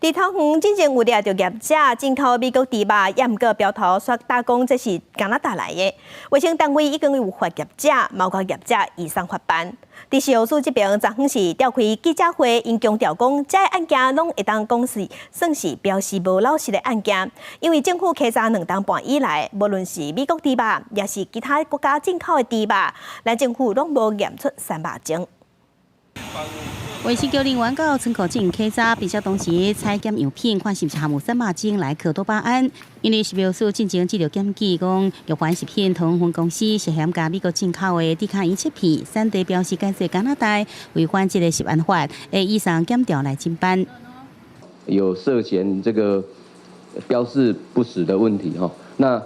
佇桃園進前有掠著業者進口美國豬肉，也毋過標頭煞打講這是加拿大來的。衛生單位已經有罰業者，嘛共業者移送法辦。佇食藥署這邊，昨昏是召開記者會，𪜶強調講，這个案件攏會當講是算是標示無老實的案件，因為政府稽查2冬半以來，無論是美國豬肉，抑是其他國家進口的豬肉，咱政府攏無驗出三肉症。衛生局人員到倉庫進行稽查，並且同時採檢樣品，看是毋是含有三肉精萊克多巴胺。因為食藥署進前接著檢舉，講玉環食品桃園分公司涉嫌共美國進口的豬跤圓切片，產地標示改做加拿大，違反這个食安法，會移送檢調來偵辦。有涉嫌這個標示不實的問題哈，那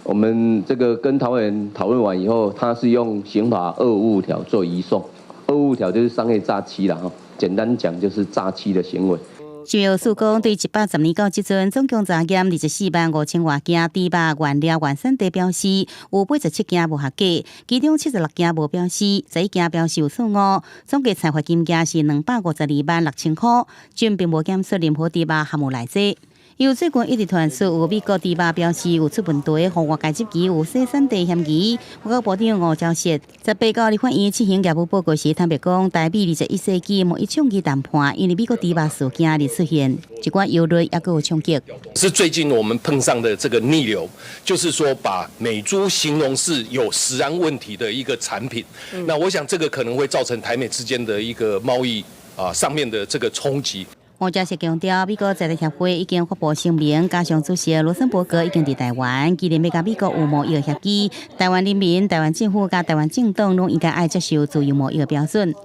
我們這個跟桃園討論完以後，他是用刑法255條做移送。255條就是商業詐欺啦，哈，簡單講就是詐欺的行為。食藥署講，對110年到這陣，總共查驗24萬5千外件豬肉原料原產地標示，有87件無合格，其中76件無標示，11件標示有錯誤，總計裁罰金額是252萬6千箍，均並無檢出任何豬肉含有內劑。由最近一直傳出有美國豬肉標示有出問題，予外界質疑有洗產地嫌疑。外交部長吳釗燮18號佇法院進行業務報告時，坦白講，台美21世紀貿易衝擊談判，因為美國豬肉事件而出現一寡憂慮，抑閣有衝擊。是最近我們碰上的這個逆流，就是說把美豬形容是有食安問題的一個產品。那我想這個可能會造成台美之間的一個貿易啊上面的這個衝擊。吳釗燮強調，美國在台協會已經發布聲明，加上主席羅森伯格已經佇台灣，既然欲佮美國有貿易協議，台灣人民、台灣政府佮台灣政黨攏應該愛接受自由貿易的標準。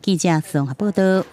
記者綜合報道。